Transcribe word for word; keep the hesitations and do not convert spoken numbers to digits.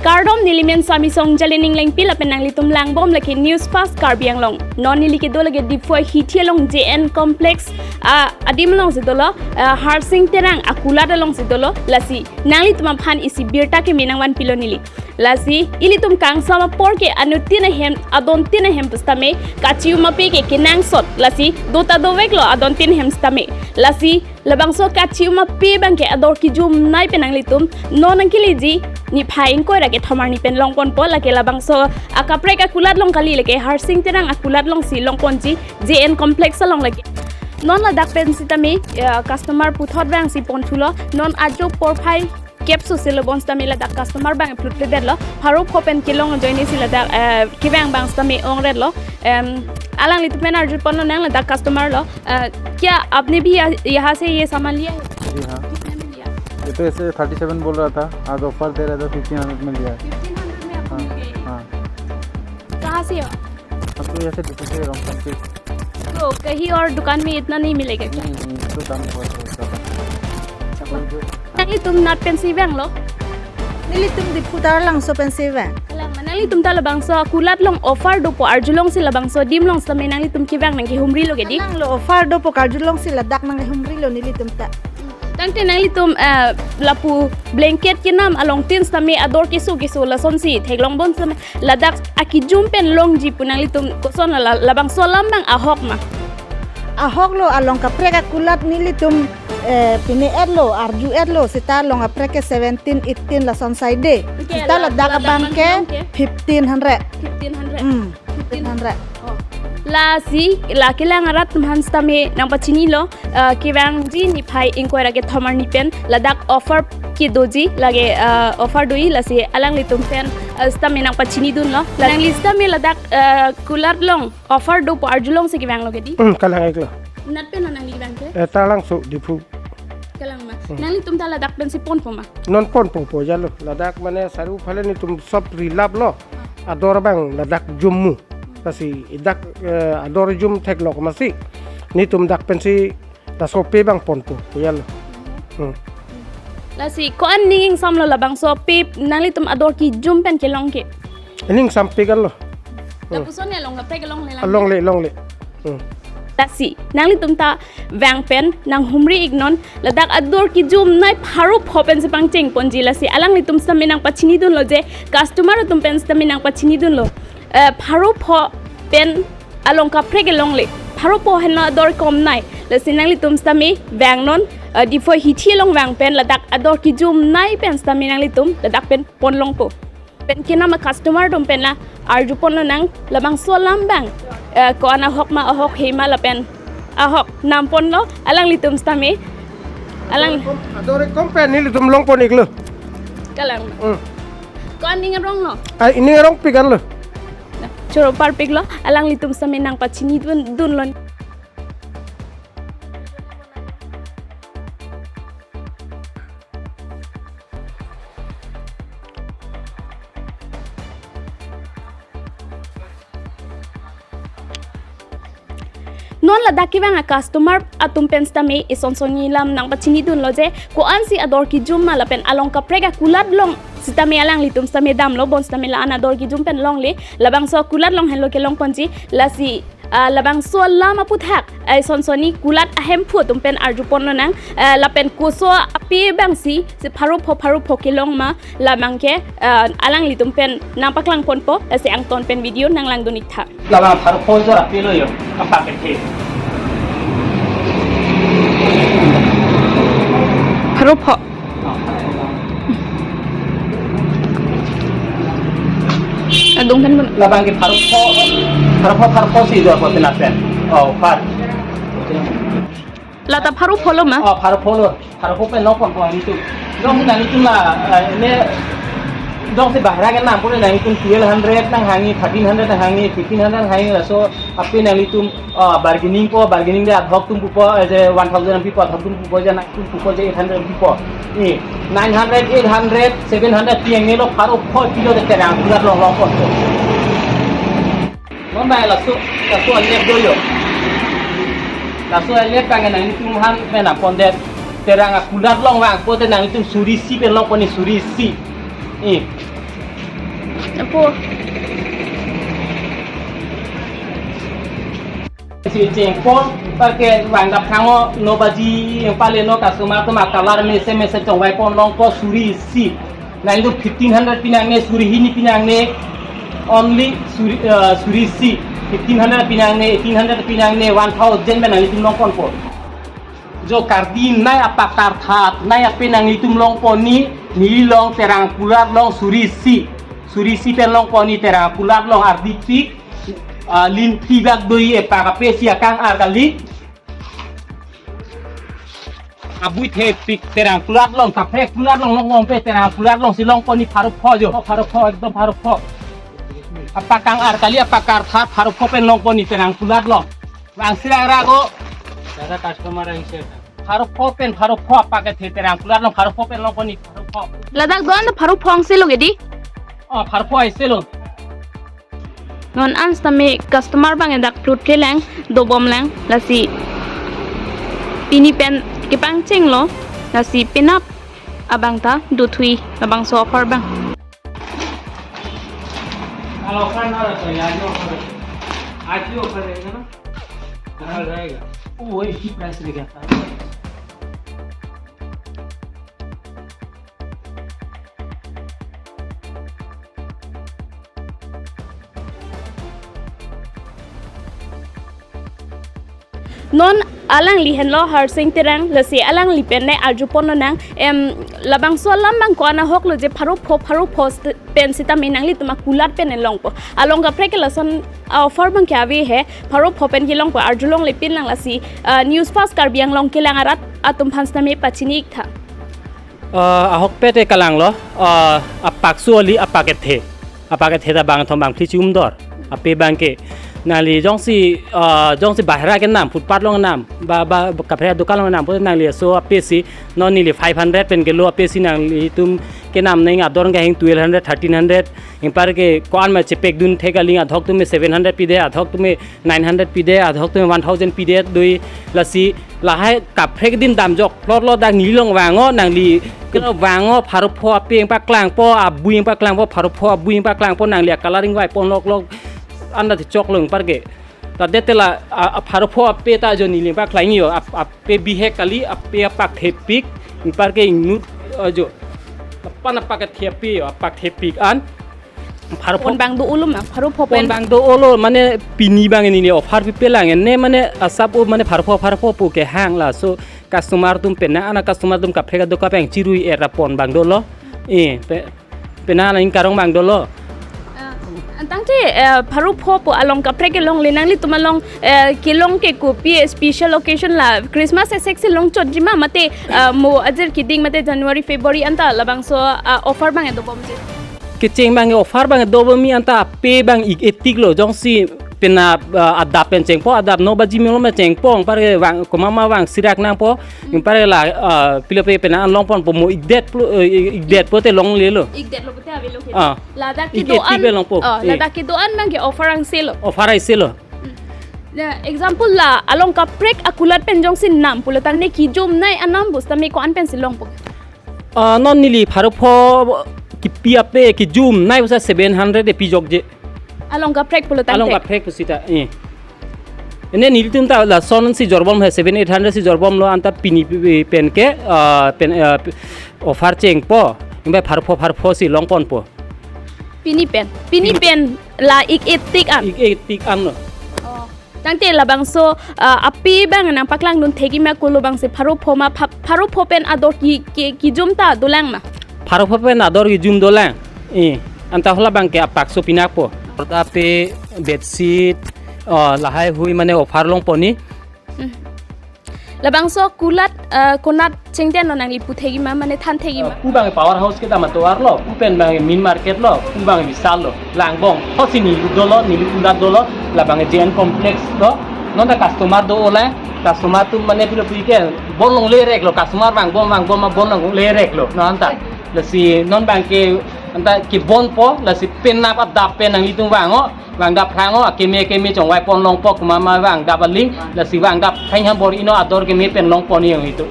Kardom, neli men Sami Song Jalining Lengpi lapen nanglitum langbom lake News Fast Karbi Anglong. Non neli kedo lake Diphu Hithi along J N Complex, ah, adim alongsi dolo, ah, Harsing Terang akulat alongsi dolo, lasi nanglitum aphan isi birta keme nangvanpilo neli. Lasi ilitum kangsam apor ke anuttin ahem, adontin ahem pusitame kachi-um ape ke kenangsot, lasi do ta doveklo adontin ahem sitame. Lasi labangso kachi-um ape abang ke ador kejumnei pen nanglitum non nangkeleji niphai ingkoi ra kethom arni pen longponpo, lake labangso akaprek akulat along kali, lake Harsing Terang akulat alongsi longponji, J N Complex along lake. Non ladak pen sitame, eh, customer puthot abangsi ponthulo, non ajo porphai kep soselo bonsitame ladak customer abang phlutledetlo, pharo pho pen kelong ajoinesi ladak, eh, kevang abang sitame ongretlo. Em, alanglitum pen arjuponlonang, ladak customer lo. अ, क्या आपने भी यह-, यहाँ से ये सामान लिया है? जी हाँ। कितने में लिया? ये तो ऐसे थर्टी सेवन बोल रहा था, आज ऑफर दे रहा था, फिफ्टीन हंड्रेड में लिया है। फिफ्टीन हंड्रेड में आपको हाँ, मिल गया ये? हाँ। कहाँ से हो? हम तो यहाँ से डिपू से, रोंगसांग से। तो कहीं और दुकान में इतना नहीं मिलेगा क्या? नहीं, नहीं, ये तो दाम बहुत है ज़्यादा। अच्छा, तो जो Nanglitum nat pensi vanglo? Nelitum Diphu Taralangso pensi vang. Kalang ma, nanglitum ta labangso kulat along offer dopo arjulongsi labangso adim along sitame nanglitum kevang nangkehumrilo ke di? Nanglo offer dopo karjulongsi ladak nangkehumrilo nelitum ta. Tangte nanglitum, eh, lapu blanket kenam alongtin sitame ador keso keso lasonsi theklongbom sitame ladak akejum pen longji pu nanglitum koson la, labangso alam abang ahok ma? Ahoklo, along kaprek akulat nelitum, eh, pine-etlo, arju-etlo, seta along kaprek ke seventeen, eighteen lason saide. Oke, seta la, ladak ladak abang abang ke ke? Fifteen hundred. Fifteen hundred. Hmm, fifteen hundred. Oh. Lasi, la kelang arat atum aphan sitame nangpachinilo, eh, kevangji niphai ingkoi ra kethom arni pen ladak offer kedoji, lake, eh, offer doji, lasi alanglitum pen, eh, sitame nangpachinidunlo. Nangli sitame ladak, eh, kulat along offer dopo arjulongsi kevanglo ke di? Hmm, kalang-iklo. Nat pen nangli vang ke? Eh, Taralangso, Diphu. Kalang ma. Hmm. Nanglitum ta ladak pensi ponpo ma? Non ponpo po jalo. Ladak mane saru phale nelitum sob rilaplo. Ah. Ador abang ladak jummu. Hmm. Lasi dak, eh, ador jum theklok masi nelitum dak pensi laso ape abang ponpo, jalo. Hmm. Lasi ko-an ning ingsamlo labangso ape nanglitum ador kejum pen kelong ke? Ning ingsampik anlo. Hmm. Lapuson ya along kaprek alongle lang. Alongle, alongle. Hmm. Lasi nanglitum ta vang pen nanghumri-ik non, ladak ador kejumnei pharo pho pensi pangchengponji, lasi alanglitum sitame nangpachinidunlo je, customer atum pen sitame nangpachinidunlo. Eh, pharo pho pen along kaprek alongle. Pharo pho henlo ador komnei. Lasi nanglitum sitame vang non, eh, Diphu Hithi along vang pen ladak ador kejumnei pen sitame nanglitum ladak pen ponlongpo. Pen kenam a-customer atum pen la arjuponlonang labangso alam abang, eh, ko-an ahok ma, ahok he ma lapen ahok namponlo alanglitum sitame. Alang ador kom pen nelitum longpon-iklo. Kalang. Hmm. Ko-an ning aronglo? Ai, ning arongpik anlo. Choro parpiklo, alanglitum sitame nangpachinidun, dunlo. Non ladak kevang a-customer atum pen sitame ison sonni alam nangpachinidunlo je, ko-ansi ador kejum ma lapen along kaprek akulat along sitame alanglitum sitame damlo, bonsitame la-an ador kejum pen longle, labangso akulat along henlo kelongponji, lasi, ah, labangso alam aputhak, ah, ison sonni kulat ahemphu atum pen arjuponlonang, ah, lapen koso ape abangsi, si pharo pho, pharo pho kelong ma, labang ke, ah, alanglitum pen nangpaklangponpo, lasi angton pen video nanglangdun-iktha. Labang pharo pho jor apilo yo, apa kethe. Pharo pho. Adung kan pun. Labang ke pharo pho, pharo pho, pharo pho si jor pho tenapen. Oh, phar. Lata pharo pholo ma? Oh, pharo pholo. Pharo pho pen longponpo nelitum. Jongsi nanglitum la, eh, ne, jongsi bahra ke nangpule nanglitum twelve hundred nanghangji, thirteen hundred nanghangji, fifteen hundred nanghangji, laso ape nanglitum, ah, bargaining po, bargaining de adhok atum pupo, eh, je one thousand apipo, adhok atum pupo, je nangtum pupo, je eight hundred apipo. Eh, nine hundred, eight hundred, seven hundred pi ang nelo pharo pho pilo de terang kulat longlongponpo. Non bai laso, laso alep do yo. Laso alep kang nanglitum aphan pen nangpondet. Terang akulat along vangpo te nanglitum suri isi pen longpon, suri isi. Eh. Apo. Si chengpo, parke vangdap thango, no baji, yang pale no customer atum a-colour mesen mesen chongvai pon longpo suri isi. Nanglitum fifteen hundred pinangne, suri hini pinangne, only suri, eh, suri isi. Fifteen hundred pinangne, eighteen hundred pinangne, one thousand pen nanglitum longponpo. Jo kardi nai apak karthat, nai ape nanglitum longpon ni, neli long Terang Kulat long suri isi. Suri isi pen longpon ni Terang Kulat long ardipik, ah, limpi bak doi epak ape si akang-ar kali. Abui thepik Terang Kulat long, kaprek Kulat long, long long pe Terang Kulat long si longpon ni pharo pho jo. Pharo pho, ekdom pharo pho. Apak kang-ar kali, apak karthat, pharo pho pen longpon ni Terang Kulat long. Vangsi ra ra ko. Dada customer ang share. Pharo pho pen, pharo pho apak kethe Terang Kulat long, pharo pho pen longpon ni pharo pho. Ladak don pharo pho angse lo ke di? Oh, pharo pho angse lo. Non an sitame customer abang dak plut ke lang, dobom lang, lasi pini pen kepangcheng lo, lasi penap abang ta dothui, labangso offer abang. Kal offer na rasa ya, aji offer. Aji offer hai na? Kal rahega. Oh, वही price रहेगा. Non alangli henlo Harsing Terang, lasi alangli pen ne arjupon lonang, em, labangso alam abang ko-an ahok lo je pharo pho, pharo pho st-, pen sitame nanglitum akulat pen longpo. Along kaprek ke lason a-offer abang ke ave he, pharo pho pen kelongpo, arjulongle pinlang lasi, ah, News Fast Karbi Anglong kelang arat atum aphan sitame pachini ik tha. Ah, ahokpet ke kalang lo, ah, apak su ali apak kethe. Apak kethe ta bang thom bang phli chum dor. Ape abang ke nangli jongsi, ah, jongsi bahera kenam, footpath along kenam, ba, ba, kaprek adukan along kenam, pute nangli laso ape si non neli five hundred pen kelo ape si nanglitum kenam neng ador kahing twelve hundred, thirteen hundred, ingpar ke ko-an ma chepek dun thek aling adhok atum seven hundred pide, adhok atum nine hundred pide, adhok atum one thousand pide doi lasi lahai kaprek din damjok plot lo dak neli long vango nangli keno vango pharo pho ape ingpaklangpo, abui ingpaklangpo, pharo pho abui ingpaklangpo nangli a-colour ingvai pon lok lok anda te chok long parke. Tade tela a, a pharo pho ape ta jo neli ingpaklang yo ap, ape bihek kali ape apak thepik ingpar ke ingnut, eh, jo. Pan apak thepik yo apak thepik an. Pharo pho pon bang do-olo ma, pharo pho pon pen bang do-olo, mane pini abang neli offer pipelang ne, mane asap o, mane pharo pho, pharo pho pu kehang laso customer atum pen na, ana customer atum kaprek adukan pen chirui era pon bang dolo. Eh, pe, pen na ning karong bang dolo. Ah, tangte, eh, pharo pho pu along kaprek kelongle nanglitum along, eh, kelong ke kopi special occasion la Christmas esek si longchotji ma mate, eh, mo ajir keding mate January, February anta labangso, ah, offer abang dobomji? Kecheng abang offer abang dobom mi anta ape abang ik etik lo, jongsi penap, ah, adap pen chengpo, adap no baji melo ma chengpo, ingpar ke vang, komat ma vangsi rak nangpo, ingpar ke la, ah, pilo pe penap an longponpo mo ikdet plo, eh, ikdet pute longle lo. Ikdet lo pute ave lo ke. Ah. Ladak ik etik kedo-an, pe longpo. Ah, eh, ladak kedo-an abang ke offer angse lo. Offer angse lo. Hmm. Na, example la, along kaprek akulat pen jongsi nam pulo tangte kijumnei anam pusitame ko-an pen si longpo? Ah, non neli pharo pho kipi ape kijumnei pusi seven hundred e pijokje. Along kaprek pulo tangte. Along kaprek pusita, eh. Ene nelitum ta lason si jorbom he, seven eight hundred si jorbom lo anta pini pen ke, ah, pen, ah, offer chengpo. Ingbai pharo pho, pharo pho si longponpo. Pini pen, pini pen la ik etik an. Ik etik an lo. Oh. Tangte labangso, ah, ape abang nangpaklang dun thekji ma kolo abang si pharo pho ma pha-, pharo pho pen ador ki, ki, kijum ta dolang ma? Pharo pho pen ador kijum dolang. Eh, anta hala abang ke apak so pinakpo. Porda pe bedsheet, ah, lahai hui mane offer longpon ni. Hmm. Labangso kulat, eh, konat chingten lo nangli pu thekji ma, mane than thekji ma? Eh, pu abang power house kedam atovar lo, pu pen abang main market lo, pu abang Vishal lo, langbong. Ho si neli dolo, neli kulat dolo, labang J N complex lo. Non ta customer do-o la, customer atum mane pilo pu ke bon longle rek lo, customer vangbom vangbom ma bon longle rek lo. Non anta. Lasi non abang ke anta kebonpo, lasi penap adap pen nanglitum vango. Vangdap thango, akeme akeme chongvai pon longpo, komat ma vangdap aling, lasi vangdap thang ham bor-i non ador keme pen longpon ni yang itu.